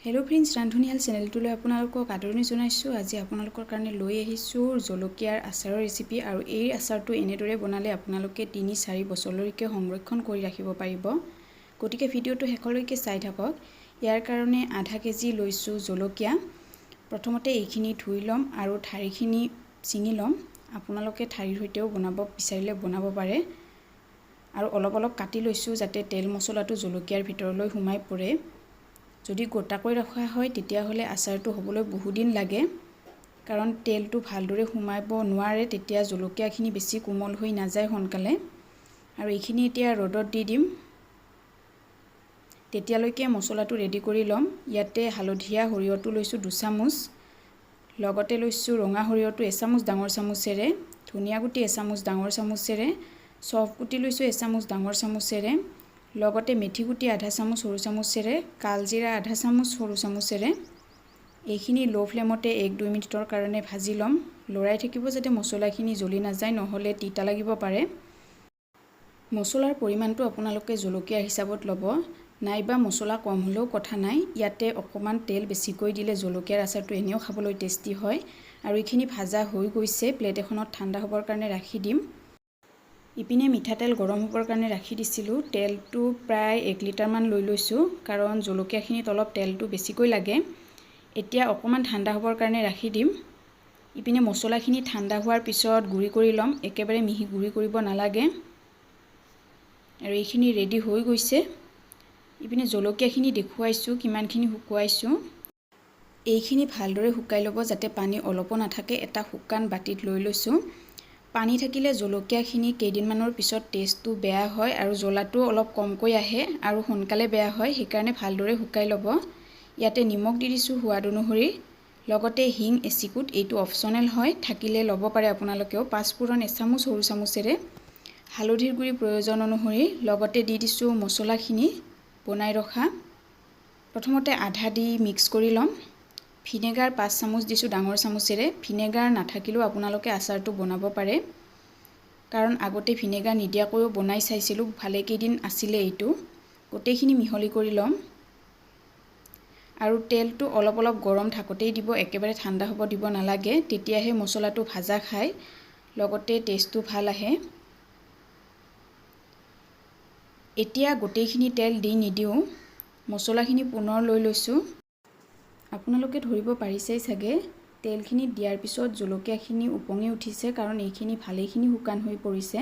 Hello' friends, ৰান্ধনীশাল চেনেলটোলৈ আপোনালোকক আদৰণি জনাইছোঁ। আজি আপোনালোকৰ কাৰণে লৈ আহিছোঁ জলকীয়াৰ আচাৰৰ ৰেচিপি আৰু এই আচাৰটো এনেদৰে বনালে আপোনালোকে 3-4 বছৰলৈকে সংৰক্ষণ কৰি ৰাখিব পাৰিব। গতিকে ভিডিঅ'টো শেষলৈকে চাই থাকক। ইয়াৰ কাৰণে আধা কেজি লৈছোঁ জলকীয়া। প্ৰথমতে এইখিনি ধুই ল'ম আৰু ঠাৰিখিনি ছিঙি ল'ম। আপোনালোকে ঠাৰিৰ সৈতেও বনাব বিচাৰিলে বনাব পাৰে। আৰু অলপ অলপ কাটি লৈছোঁ, যাতে তেল মছলাটো জলকীয়াৰ ভিতৰলৈ সোমাই পৰে। যদি গোটাকৈ ৰখা হয়, তেতিয়াহ'লে আচাৰটো হ'বলৈ বহুদিন লাগে, কাৰণ তেলটো ভালদৰে সোমাব নোৱাৰে। তেতিয়া জলকীয়াখিনি বেছি কোমল হৈ নাযায় সোনকালে। আৰু এইখিনি এতিয়া ৰ'দত দি দিম। তেতিয়ালৈকে মছলাটো ৰেডি কৰি ল'ম। ইয়াতে হালধীয়া সৰিয়হটো লৈছোঁ 2 চামুচ, লগতে লৈছোঁ ৰঙা সৰিয়হটো এচামুচ ডাঙৰ চামুচেৰে, ধনিয়া গুটি এচামুচ ডাঙৰ চামুচেৰে, চফ গুটি লৈছোঁ এচামুচ ডাঙৰ চামুচেৰে, লগতে মেথি গুটি আধা চামুচ সৰু চামুচেৰে, কালজিৰা আধা চামুচ সৰু চামুচেৰে। এইখিনি ল' ফ্লেমতে 1-2 মিনিটৰ কাৰণে ভাজি ল'ম। লৰাই থাকিব যাতে মছলাখিনি জ্বলি নাযায়, নহ'লে তিতা লাগিব পাৰে। মছলাৰ পৰিমাণটো আপোনালোকে জলকীয়াৰ হিচাপত ল'ব, নাইবা মছলা কম হ'লেও কথা নাই। ইয়াতে অকণমান তেল বেছিকৈ দিলে জলকীয়াৰ আচাৰটো এনেও খাবলৈ টেষ্টি হয়। আৰু এইখিনি ভাজা হৈ গৈছে, প্লেট এখনত ঠাণ্ডা হ'বৰ কাৰণে ৰাখি দিম। ইপিনে মিঠাতেল গৰম হ'বৰ কাৰণে ৰাখি দিছিলোঁ। তেলটো প্ৰায় 1 লিটাৰমান লৈ লৈছোঁ, কাৰণ জলকীয়াখিনিত অলপ তেলটো বেছিকৈ লাগে। এতিয়া অকণমান ঠাণ্ডা হ'বৰ কাৰণে ৰাখি দিম। ইপিনে মছলাখিনি ঠাণ্ডা হোৱাৰ পিছত গুড়ি কৰি ল'ম। একেবাৰে মিহি গুড়ি কৰিব নালাগে। আৰু এইখিনি ৰেডি হৈ গৈছে। ইপিনে জলকীয়াখিনি দেখুৱাইছোঁ কিমানখিনি শুকুৱাইছোঁ। এইখিনি ভালদৰে শুকাই ল'ব, যাতে পানী অলপো নাথাকে। এটা শুকান বাতিত লৈ লৈছোঁ। পানী থাকিলে জলকীয়াখিনি কেইদিনমানৰ পিছত টেষ্টটো বেয়া হয় আৰু জ্বলাটোও অলপ কমকৈ আহে আৰু সোনকালে বেয়া হয়। সেইকাৰণে ভালদৰে শুকাই ল'ব। ইয়াতে নিমখ দি দিছোঁ সোৱাদ অনুসৰি, লগতে হিং এচিকুট। এইটো অপশ্যনেল হয়, থাকিলে ল'ব পাৰে আপোনালোকেও। পাঁচফোৰণ এচামুচ সৰু চামুচেৰে, হালধিৰ গুড়ি প্ৰয়োজন অনুসৰি, লগতে দি দিছোঁ মছলাখিনি বনাই ৰখা। প্ৰথমতে আধা দি মিক্স কৰি ল'ম। ভিনেগাৰ 5 চামুচ দিছোঁ ডাঙৰ চামুচেৰে। ভিনেগাৰ নাথাকিলেও আপোনালোকে আচাৰটো বনাব পাৰে, কাৰণ আগতে ভিনেগাৰ নিদিয়াকৈও বনাই চাইছিলোঁ, ভালেকেইদিন আছিলে এইটো। গোটেইখিনি মিহলি কৰি ল'ম আৰু তেলটো অলপ অলপ গৰম থাকোঁতেই দিব, একেবাৰে ঠাণ্ডা হ'ব দিব নালাগে। তেতিয়াহে মছলাটো ভাজা খায়, লগতে টেষ্টটো ভাল আহে। এতিয়া গোটেইখিনি তেল দি নিদিওঁ, মছলাখিনি পুনৰ লৈ লৈছোঁ। আপোনালোকে ধৰিব পাৰিছেই চাগে, তেলখিনি দিয়াৰ পিছত জলকীয়াখিনি ওপঙি উঠিছে, কাৰণ এইখিনি ভালেখিনি শুকান হৈ পৰিছে।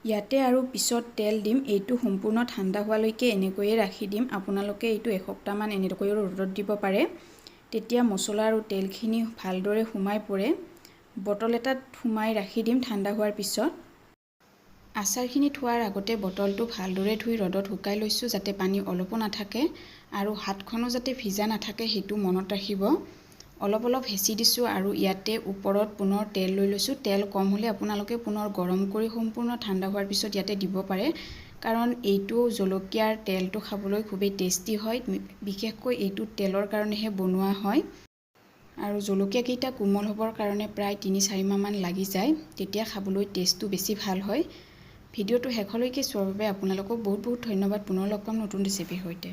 ইয়াতে আৰু পিছত তেল দিম। এইটো সম্পূৰ্ণ ঠাণ্ডা হোৱালৈকে এনেকৈয়ে ৰাখি দিম। আপোনালোকে এইটো এসপ্তাহমান এনেকৈও ৰ'দত দিব পাৰে, তেতিয়া মছলা আৰু তেলখিনি ভালদৰে সোমাই পৰে। বটল এটাত সোমাই ৰাখি দিম ঠাণ্ডা হোৱাৰ পিছত। আচাৰখিনি থোৱাৰ আগতে বটলটো ভালদৰে ধুই ৰ'দত শুকাই লৈছোঁ, যাতে পানী অলপো নাথাকে আৰু হাতখনো যাতে ভিজা নাথাকে, সেইটো মনত ৰাখিব। অলপ অলপ হেঁচি দিছোঁ আৰু ইয়াতে ওপৰত পুনৰ তেল লৈ লৈছোঁ। তেল কম হ'লে আপোনালোকে পুনৰ গৰম কৰি সম্পূৰ্ণ ঠাণ্ডা হোৱাৰ পিছত ইয়াতে দিব পাৰে, কাৰণ এইটো জলকীয়াৰ তেলটো খাবলৈ খুবেই টেষ্টি হয়। বিশেষকৈ এইটো তেলৰ কাৰণেহে বনোৱা হয়। আৰু জলকীয়াকেইটা কোমল হ'বৰ কাৰণে প্ৰায় 3-4 মাহমান লাগি যায়, তেতিয়া খাবলৈ টেষ্টটো বেছি ভাল হয়। ভিডিঅ'টো শেষলৈকে চোৱাৰ বাবে আপোনালোকক বহুত বহুত ধন্যবাদ। পুনৰ লগ পাম নতুন ৰেচিপিৰ সৈতে।